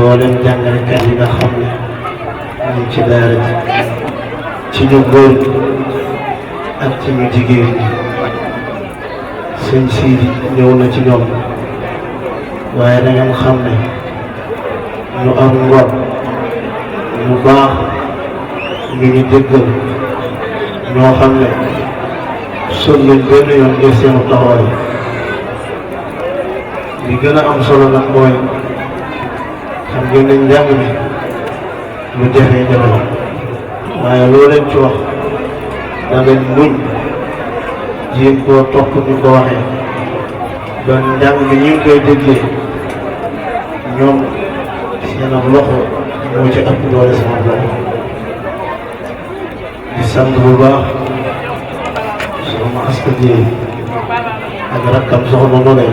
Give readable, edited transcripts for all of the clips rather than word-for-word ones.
mboolem jàngalekat yi nga xam ne ñu ci daara ji ci ñu góor ak ci ñu jigéen ñi sëñ Sidi ñëw na ci ñoom waaye da ngeen xam ne ñu am ngor ñu baax ñu ñu déggal ñoo xam ne sonn nañ benn yoon ngir seenu taxawaay li gën a am solo nag mooy xam ngeen ne njàng mi lu jafe-jafe la waaye loo leen ci wax da ngeen muñ jéem koo topp ñu ko waxee ba njàng mi ñu ngi koy déggee ñoom seen am loxo moo ci ëpp doole sama loxo di sant bu baax soxna Asta Dieye ak rakkam soxna Nogay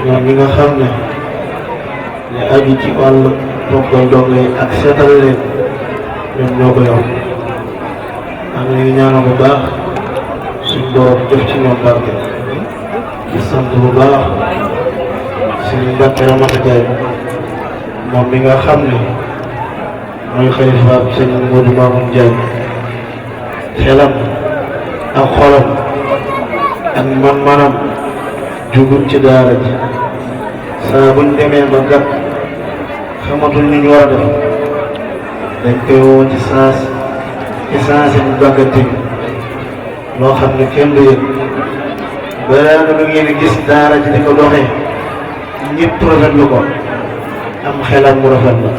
ñoom ñi nga xam ne li aju ci wàllu toggal dongle ak seetal leen ñoom ñoo ko yor am na ñu ñaanal bu baax suñ borom def ci ñoom barke di sant bu baax suñu Mbàkke Ramata Jaay moom mi nga xam ne mooy xalifa sëñ Modou Mamoun Jaay xelam ak xolam ak man-manam jugul ci daara ji saa buñ demee ba gàtt xamatul ñu war a def dañ koy woo ci saasi bu gàggante bi loo xam ne kenn du yëg balaa nga lu ngeen gis daara ji di ko doxee ñëpp rafetlu ko am xelam mu rafet la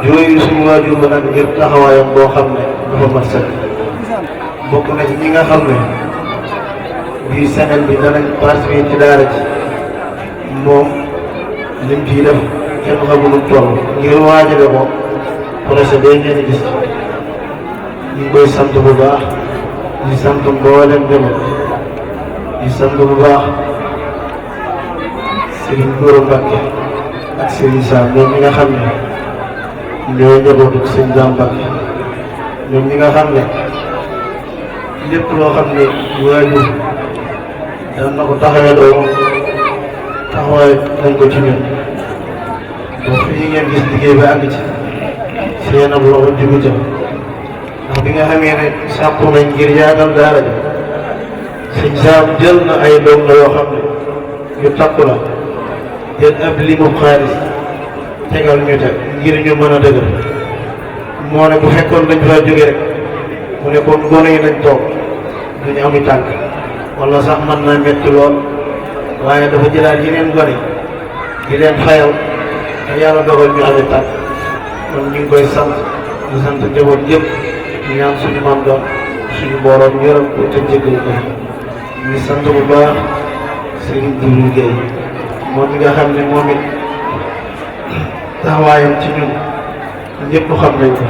yooyu suñu waajur ba nag ngir taxawaayam boo xam ne dafa mat sëkk bokk na ci ñi nga xam ne bii semaine bi danañ participer ci daara ji moom lim ciy def kenn xamul toll ngir waajale ko projet bee ngeen gis ñu ngi koy sant bu baax di sant mboolem demee di sant bu baax Serigne Gora Mbacke ak Serigne Sam ñoom ñi nga xam ne ñoo njabootu sëñ Dame Mbacke ñoom ñi nga xam ne lépp loo xam ne waajur daan na ko taxawee doom taxawaay nañ ko ci ñun donc fii ngeen gis liggéey ba àgg ci seen ab loxo jugu ca ndax bi nga xamee ne sàkku nañ ngir yaatal daara ji sëñ Sam jël na ay doom la yoo xam ne yu takku la jël ab limu xaalis tegal ñu te ngir ñu mën a dëgër moo ne bu fekkoon dañ fa jóge rek mu ne kon gone yi nañ toog duñu ami tànk wala sax mën naa metti lool waaye dafa jëlaat yeneen gone di leen fayal te yàlla dogal ñu ami tànk kon ñu ngi koy sant di sant njaboot yëpp ñu ñaan suñu maam doon suñu borom yërëm ko te jéggal ko ñu sant bu baax Serigne Diourou Gueye moom mi nga xam ne moom it taxawaayam ci ñun ñëpp xam nañ ko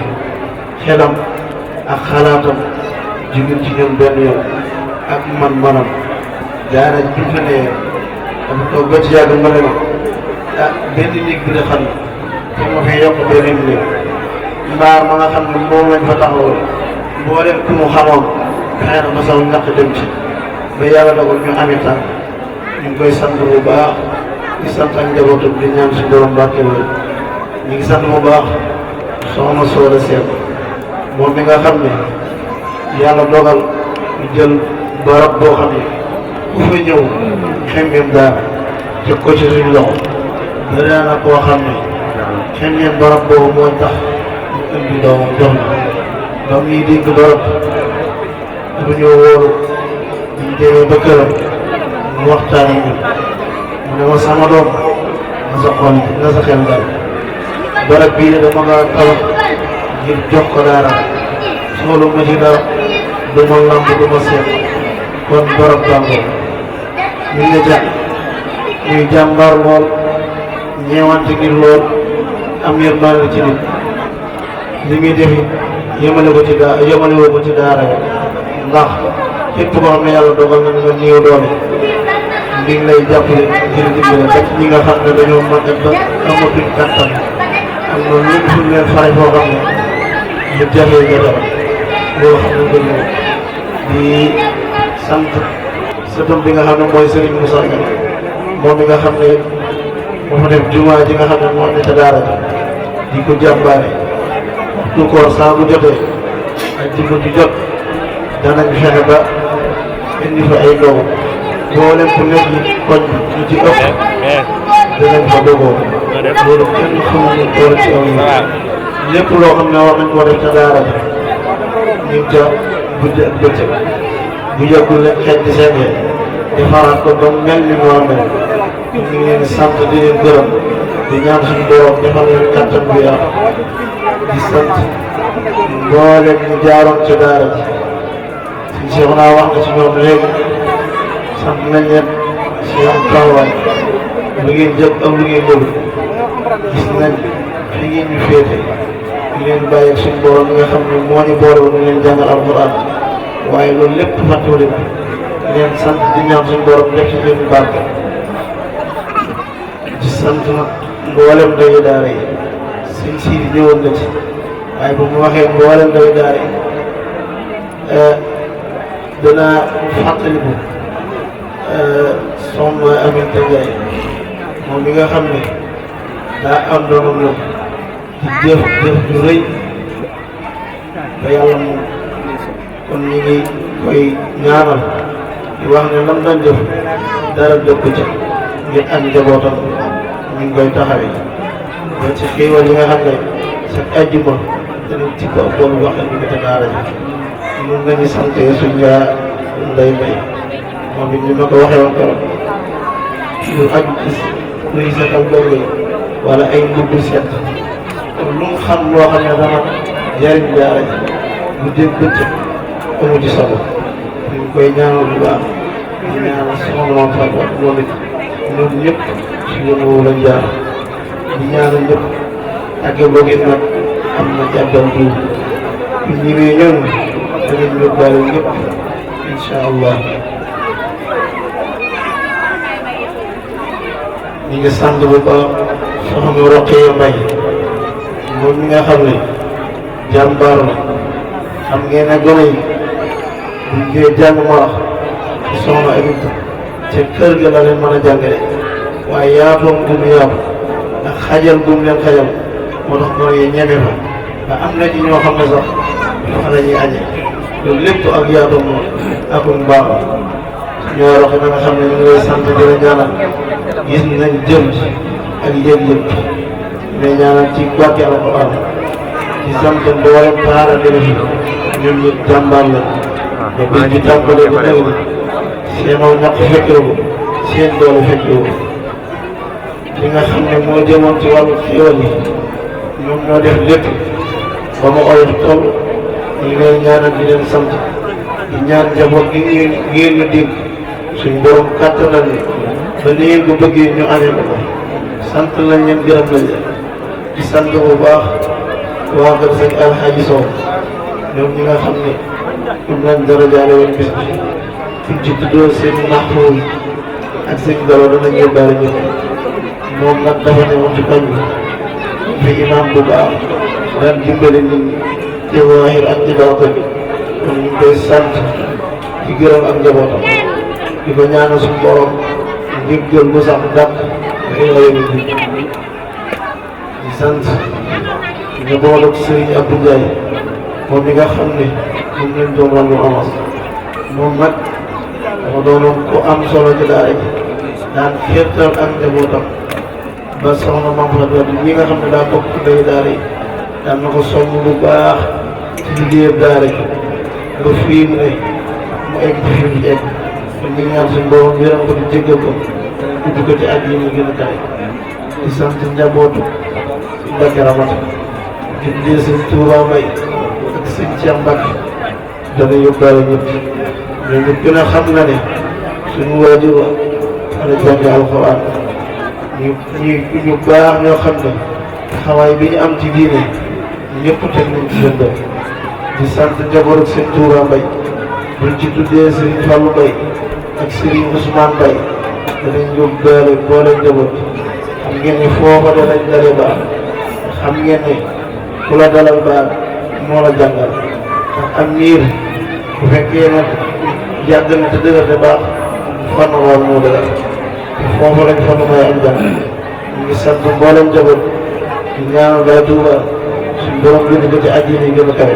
xelam ak xalaatam jigéen ci ñun benn yoon ak man-manam daara ji bi fa nee dafa toog ba ci yàgg ma ne ma benn néeg bi nga xam ne te ma fay yokk beneen néeg mbaar ma nga xam ne moom lañ fa taxawal mboolem ku mu xamoon xëy na ma saw ñàkk dem ci ba yàlla dogal ñu amit tan ñu ngi koy sant bu baax di sant ak njabootam di ñaan si borom barke ñu ngi sant bu baax soxna Soda Seck moom mi nga xam ne yàlla dogal ñu jël barab boo xam ne ku fa ñëw xemmeem daara teg ko ci suñu loxo danaa na koo xam ne xemmeem barab boobu mooy tax ñu indi doomam jox na doom yi dégg barab dafa ñëw wóoru ñu demee ba këram mu waxtaan ak ñun mu ne ma sama doom na sa xol na sa xel dal barab bii dama nga tabax ngir jox ko daara soxla ma ci dara du ma lamb du ma seet kon barab tàngoor ñu ngi jàpp muy jàmbaar lool ñeewante ngir lool am yërmande ci nit li muy def yemale ko ci daa yemale woo ko ci daara yi ndax képp koo xam ne yàlla dogal na nga néew doole mi ngi lay jàppale ngir dimbale ba ci ñi nga xam ne dañoo mën a ba amatuñ kattan am na ñun suñ leen fay foo xam ne lu jafee nga dara loolu xam ne gën di sant sëtam bi nga xam ne mooy Serigne Moussa Ka moom mi nga xam ne dafa def jumaa ji nga xam ne moo ne ca daara di ko jàmbaare waxtu koor saa bu jotee ak di ko di jot danañ fexe ba indi fa ay ndogu mboolem ku nekk ci koñ bi ñu ci ëpp danañ fa dogoo loolu kenn xamul ne tool ci aw yi lépp loo xam ne war nañ ko def ca daara ji ñu ngi ca guddi ak bëccëg bu yàggul leen xeet di seetee defaraat ko ba mel ni mu war a mel ñu ngi leen di sant di leen gërëm di ñaan suñu borom defal leen kattan bu yaatu di sant mboolem ñu jaaroon ca daara ji suñ Cheikh naa wax na ci ñoom léegi sant nañ leen si am taxawaay lu ngeen jëf ak lu ngeen jëf gis nañ fi ngeen ñu féete di leen bàyyi ak suñu borom mi nga xam ne moo ñu boole woon ñu leen jàngal alquran waaye loolu lépp fàttewu leen di leen sant di ñaan suñu borom def ci leen barke di sant nag mboolem ndeyu daara yi suñ siidi ñëwoon na ci waaye bu mu waxee mboolem ndeyu daara yi danaa fàttaliku soxna Aminata Ndiaye moom mi nga xam ne daa am doomam la di jëf ju rëy ba yàlla moom kon ñu ngi koy ñaanal di wax ne lam daan jëf dara dëkk ca ngir ak njabootam ñu ngi koy taxawee ba ci xéewal yi nga xam ne chaque àjjuma danañ ci ko boolu waxal ñu ko ca daara ji mun nañu sant suñ yaa Ndeye Mbaye moom it ni ma ko waxee woon keroog lu aju gis luy setal dongo yi wala ay mbubbu set lu mu xam loo xam ne dana jariñ daara ji bu dégg bëccëg amu ci solo ñu ngi koy ñaanal bu baax di ñaanal sama moom Fatou ak moom it ñun ñëpp si yoon woowu lañ jaar di ñaanal ñëpp ak boog it nag am na jàppal tuuti ñu ñëwee ñoom danañ yóbbaale ñëpp incha allah. ñu ngi sant bu baax soxna Roqee Mbay moom mi nga xam ne jàmbaar la xam ngeen ne gone yi buñ jee jàng marax ci soxna Aminta ca kër ga la leen mën a jàngale waaye yaatoom gum yaatu ndax xajal gum leen xajal moo tax gone yi ñeme fa ba am na ci ñoo xam ne sax fa la ñuy añee loolu lépp ak yaatoom moom akum baaxam ñoo roxe na nga xam ne ñu ngi lay sant di la ñaanal gis nañ jëm ak yëg-yëg mais ñaanal ci barke alquran di sant mboolem parents d'élèves yi ñoom ñëpp jàmbaar la te bis bi tàmbalee ba néew na seen aw ñaq fekkee ko seen doole fekkee ko li nga xam ne moo jëmoon ci wàllu xéwal yi ñoom ñoo def lépp ba ma oyof toll ñu ngi lay ñaanal di leen sant di ñaan njaboot gi ngeen ñu dégg suñ borom kàttanal ni ba ni ngeen ko bëggee ñu amee ko sant lañ leen gërëm lañ leen di sant bu baax waa kër sëñ Alxaaji Sow ñoom ñi nga xam ne ñoom lañ dara jaale woon bis bi fiñ ci tuddoo seen Mahfouz ak seen Galo danañ yóbbaale ñëpp moom nag dafa ne woon ci koñ bi fi imam bu baax daan dimbale nit ñi ci waahir ak ci baatin kon ñu koy sant di gërëm ak njabootam di ko ñaanal suñu borom njëggal bu sax dàq ba yooyu di sant njaboot ak Serigne Abdou Ndiaye moom mi nga xam ne moom lañ doon wàllu amas moom nag dafa doonoon ku am solo ci daara ji daan xeetal ak njabootam ba soxna Mamadou Wade ñi nga xam ne daa bokk ci ndey daara yi daan na ko soññ bu baax ci liggéeyam daara ji ba fii mu ne mu egg ci fi mu egg kon ñu ñaan suñu borom yërëm ko di jéggal ko ubbi ko ci at yi ñu gën a kaay di sant njabootu si Mbacke Ramata di jël sëñ Touba Mbaye ak sëñ Cheikh Mbacke dana yóbbaale ñëpp mais ñu gën a xam na ne suñu waajur wa xale jànge alxuraan ñu baax ñoo xam ne taxawaay bi ñu am ci diine ñëpp teg nañ ci seen bopp di sant njabootu sëñ Touba Mbaye buñ ci tuddee Serigne Fallou Mbaye ak Serigne Ousmane Mbaye danañ yóbbaale boole njaboot xam ngeen ne foofa danañ dalee baax xam ngeen ne ku la dalal baax moo la jàngal ndax am miir bu fekkee ne yàgg na te dëgër te baax fan wal moo dëgër te foofa lañ fan mooy am jàng ñu ngi sant mboolem njaboot di ñaanal Baay Tuuba suñu borom gën ko ci àjjana yi gën a kawe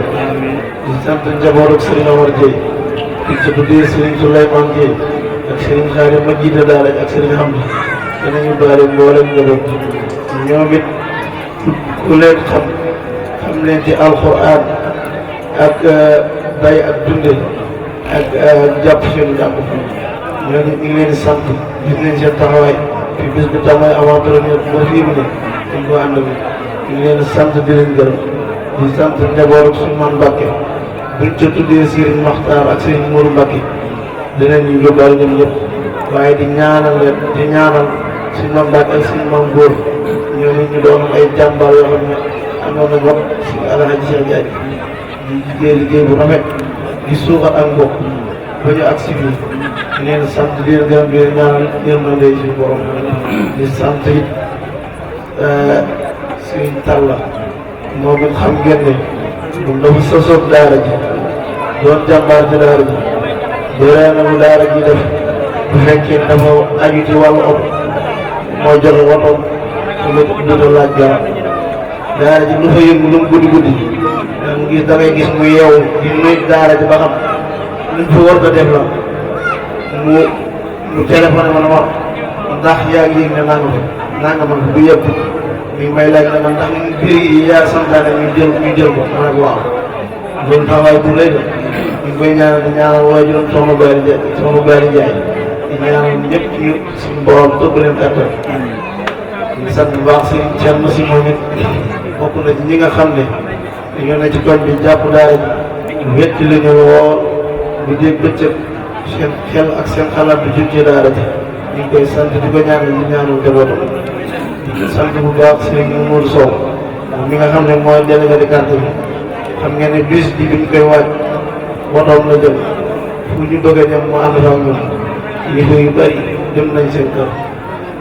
di sant njaboot ak Serigne Omar Dieye di ci tuddee Serigne Souleymane Dieye ak Serigne Xaadim ma jiite daara ak Serigne Hamdi danañu baale mboolem njaboot ñoom it ku leen xam leen ci alxuraan ak bay ak dunde ak jàpp seen jàpp ñooñu ñu ngi leen di sant gis nañ seen taxawaay fi bis bi tàmbali avant première ba fii mu ne dañ ko ànd bi ñu ngi leen di sant di leen gërëm di sant njaboot ak suñu man Mbàkke buñ ca tuddee Serigne Maxtaar ak Serigne Mourou Mbàkke dinañ ñu yóbbaale ñoom ñëpp waaye di ñaanal leen di ñaanal suñu man Mbàkke ak suñu man góor ñooñu ñu doon ay jàmbaar yoo xam ne amoon nañ wax si Alaaji Cheikh Ndiaye di liggéey bu rafet di suuxat ak mbokk ba ñu ak si biir di leen sant di leen gërëm di leen ñaanal yërmande suñu borom di sant it Serigne Talla moom it xam ngeen ne moom dafa sosoog daara ji doon jàmbaar ci daara ji bëree na mu daara ji def bu fekkee dafa aju ci wàllu oto moo joxe wotoom su la laaj garab daara ji lu fa yëngu lu mu guddi guddi da ngay gis mu yeewu di nuyu daara ji ba xam luñ fa war a def la mu téléphoné ma ne ma ndax yaa ngi yëg ne nanga man bu yëpp mi ngi may laaj ne man ndax biir yi yaa santaane ñu jël ko ma ne ko waaw loolu taxawaay bu rëy la ñu ngi koy ñaanal di ñaanal waajuram soxna Bari Njaay di ñaanal ñëpp ñu suñu borom tëbb leen kattan ñu sant bu baax si Thierno si moom it bokk na ci ñi nga xam ne dañoo ne ci koñ bi jàpp daara ji wetti la ñu woo bu dégg bëccëg seen xel ak seen xalaat bi jëm ci daara ji ñu ngi koy sant di ko ñaanal di ñaanal njabootam di sant bu baax sëñ Mourou Sow mi nga xam ne mooy délégué de quartier bi xam ngeen ne bis bi biñ koy waaj wotoom la jël fu ñu bëgg a dem mu ànd ak ñun kilifa yu bëri dem nañ seen kër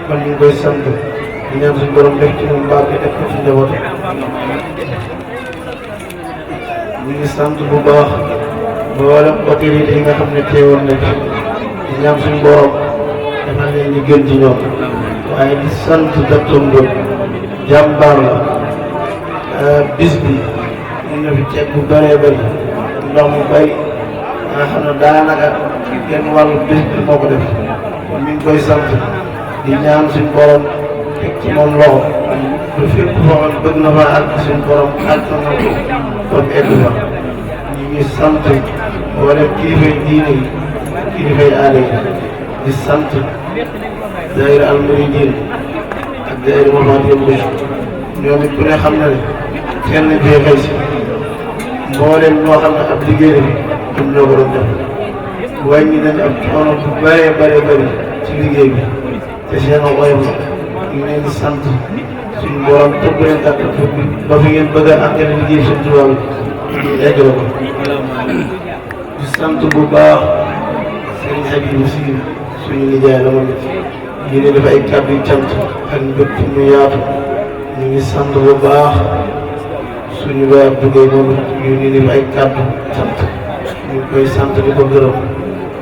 kon ñu ngi koy sant di ñaan suñu borom def ci moom barke def ko ci njabootam ñu ngi sant bu baax mboolem autorité yi nga xam ne teewoon nañ di ñaan suñu borom defal leen ñu gën ci ñoom waaye di sant docteur Mbodj jàmbaar la bis bi ñu ne fi ceeb bu bëree bëri ndox mu bëri nga xam ne daanaka genn wàllu bis bi moo ko def kon mi ngi koy sant di ñaan suñu borom teg ci moom loxo ba fépp foo xam bëgg na fa àgg suñu borom àgg na ko kon egg fa ñu ngi sant wala kilifay diine yi kilifay aada yi di sant daayira Almuridiin ak daayira Mouhamad ñoom it ku ne xam na ne kenn bee xëy si mboolem ñoo xam ne ab liggéey la ñoom ñoo ko doon def wàññi nañ ab coono bu bëree bëri ci liggéey bi te seen oyof la ñu ngi leen di sant suñu borom topp leen kàttan ba fi ngeen bëgg a àggale liggéey suñu tubaab yi ñu eggale ko di sant bu baax Serigne Habibou Sy suñu nijaay la moom it ñu ne dafa ay kàddu yu cant ak mbëtt mu yaatu ñu ngi sant bu baax suñu weer duggee moom ñu ni def ay kàddu cant ñu ngi koy sant di ko gërëm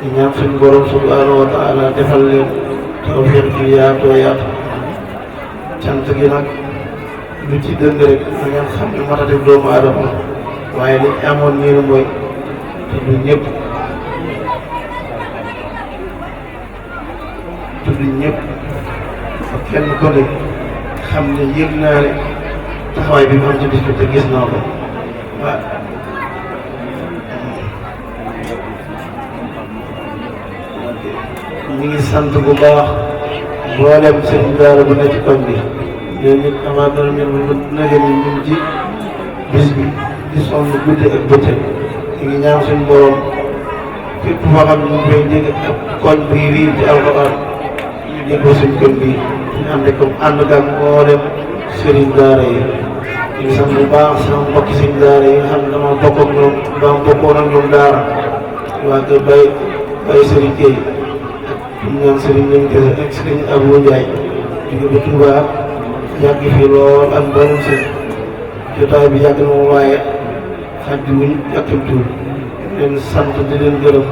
di ñaan suñu borom subhanahu wa taala defal leen tawfiq ci yaatoo yaatu cant gi nag lu ci dëng rek da ngeen xam ne mat a def doomu aadama waaye li amoon nii la mooy tudd ñëpp ba kenn ko ne xam ne yëg naa ne taxawaay bi mu am ci bis bi te gis naa ko waaw ñu ngi sant bu baax mboolem seen daara bu ne ci koñ bi ñoom it amaat na ñu nage ni ñu ci bis bi di sonn guddi ak bëccëg ñu ngi ñaan suñu borom fépp foo xam ne ñu ngi koy dégg ak koñ bi riir ci alxuraan ñu déggoo suñ koñ bi ñu ànd comme ànd ak mboolem sëriñ daara yi ñu ngi sant bu baax sama mbokki sëriñ daara yi nga xam ne dama bokk ak ñoom dama bokkoon ak ñoom daara waa kër bay sëriñ Gueye ñu ñaan sëriñ Lam Kese ak sëriñ Abou Ndiaye jóge ba Touba yàgg fii lool ak mboolem seen jotaay bi yàgg na moom waaye xaj wuñ yàkkamtuwul leen sant di leen gërëm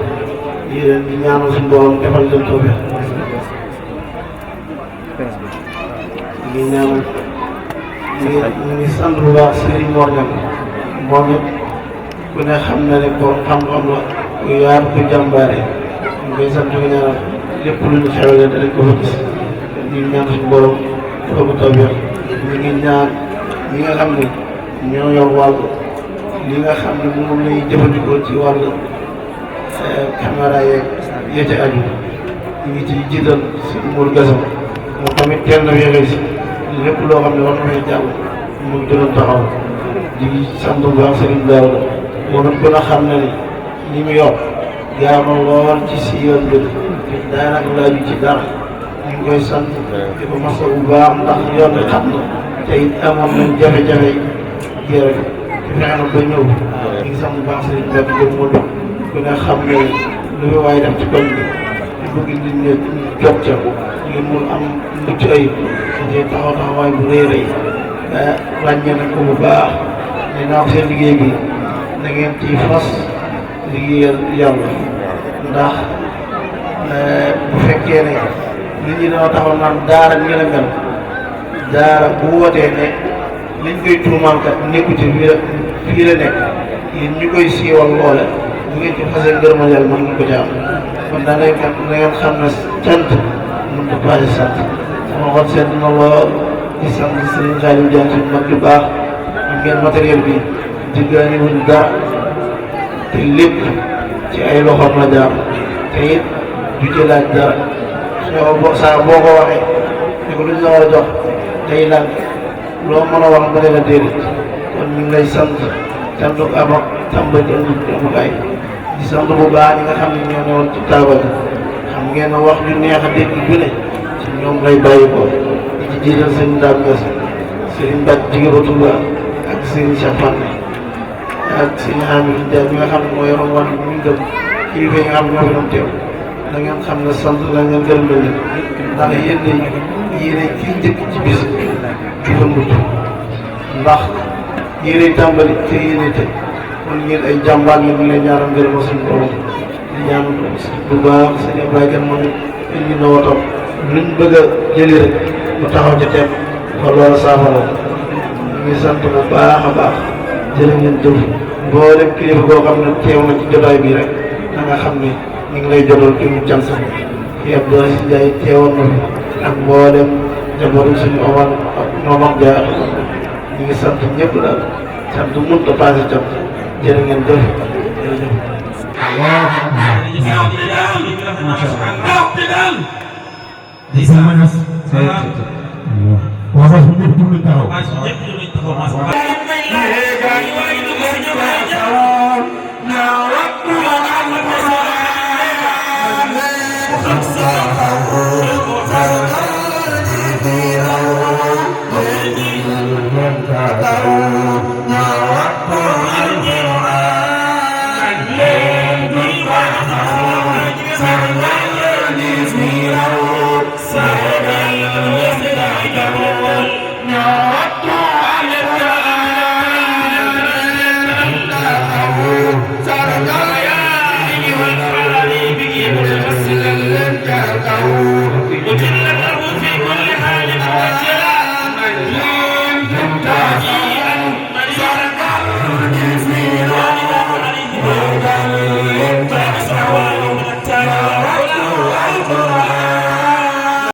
di leen di ñaanal suñu borom defal leen tawfeex ngi ñaanal ñu ngi sant bu baax Serigne Mor Niang moom it ku ne xam na ne ko xam-xam la ku yaatu ku jàmbaare ñu koy sant ko ñaanal lépp lu ñu xewle danañ ko fa gis ñu ngi ñaan suñu borom dafa ko tawfeex ñu ngi ñaan ñi nga xam ne ñoo yor wàllu li nga xam ne moom lañuy jëfandikoo ci wàllu caméra yeeg ya ca aju ñu ngi ciy jiital si Mour Gassam moom tamit teel na weexee si lépp loo xam ne war na fay jàll mu ngi doon taxaw di sant bu baax Serigne Daouda moom it gën a xam ne ni li mu yor gaaw na lool ci si yoon bi daanaka laaju ci dara ñu ngi koy sant di ko masa bu baax ndax yoon bi xam na te it amoon nañ jafe-jafe yi rek te fexe na ba ñëw ñu ngi sant bu baax Serigne Daouda jëm mu ku ne xam ne lu fi waaye def ci koñ bi bëgg nit ñi jot ca ngir mun am mucc ayib te taxaw taxawaay bu rëy rëy ràññee nañ ko bu baax nee naa ko seen liggéey bi da ngeen ciy fas liggéeyal yàlla ndax bu fekkee ne nit ñi dañoo taxaw naan daara ñu la mel daara bu wootee ne liñ koy tuumaal kat nekku ci fii la nekk yéen ñu koy siiwal loole bu ngeen ci fasee ngërëmal yàlla mën nga ko ci am kon da ngeen xam ne cant mënut a passé sant sama xol seet na lool di sant Serigne Khadim Diagne suñu mag ju baax am ngeen matériel bi jiggaani wuñ dara te lépp ci ay loxoom la jaar te it du ci laaj dara saa boo ko waxee ne ko luñ la war a jox day laaj loo mën a wax ba ne la déedéet kon ñu ngi lay sant cantu am ak tàmbali amukaay di sant bu baax ñi nga xam ne ñoo newoon ci taabal xam ngeen wax ju neex a dégg ju ne ci ñoom lay bàyyi ko di ci jiital sëñ Dame Niass sëriñ Mbaj Jigabatullah ak sëriñ Cheikh Fane ak sëriñ Hamidou Ndiaye mi nga xam ne moo yoroon wàllu bu ñu gëm kilifa yi nga xam ne ñoo fi doon teew da ngeen xam ne sant la ngeen gërëm la leen ndax yéene kii njëkk ci bis ci fa mucc ndax yéene tàmbali te yéene te kon ngeen ay jàmbaar ngeen di leen ñaanal ngërëm suñu borom di ñaan bu baax sëñ Abdoulaye Kane moom it ñu nawatoon luñ bëgg a jëli rek mu taxaw ci teem ba loola saafara ñu ngi sant bu baax a baax jërë ngeen jëf mboolem kilifa goo xam ne teew na ci jotaay bi rek da nga xam ne ñu ngi lay jotal ci mu cant ci Abdoulaye Si Ndiaye teewoon na fi ak mboolem njabootu suñu Omar ak Momar Dia ñu ngi sant ñëpp daal sant mënut a passé cant jërë ngeen jëf jërëjëf. waaw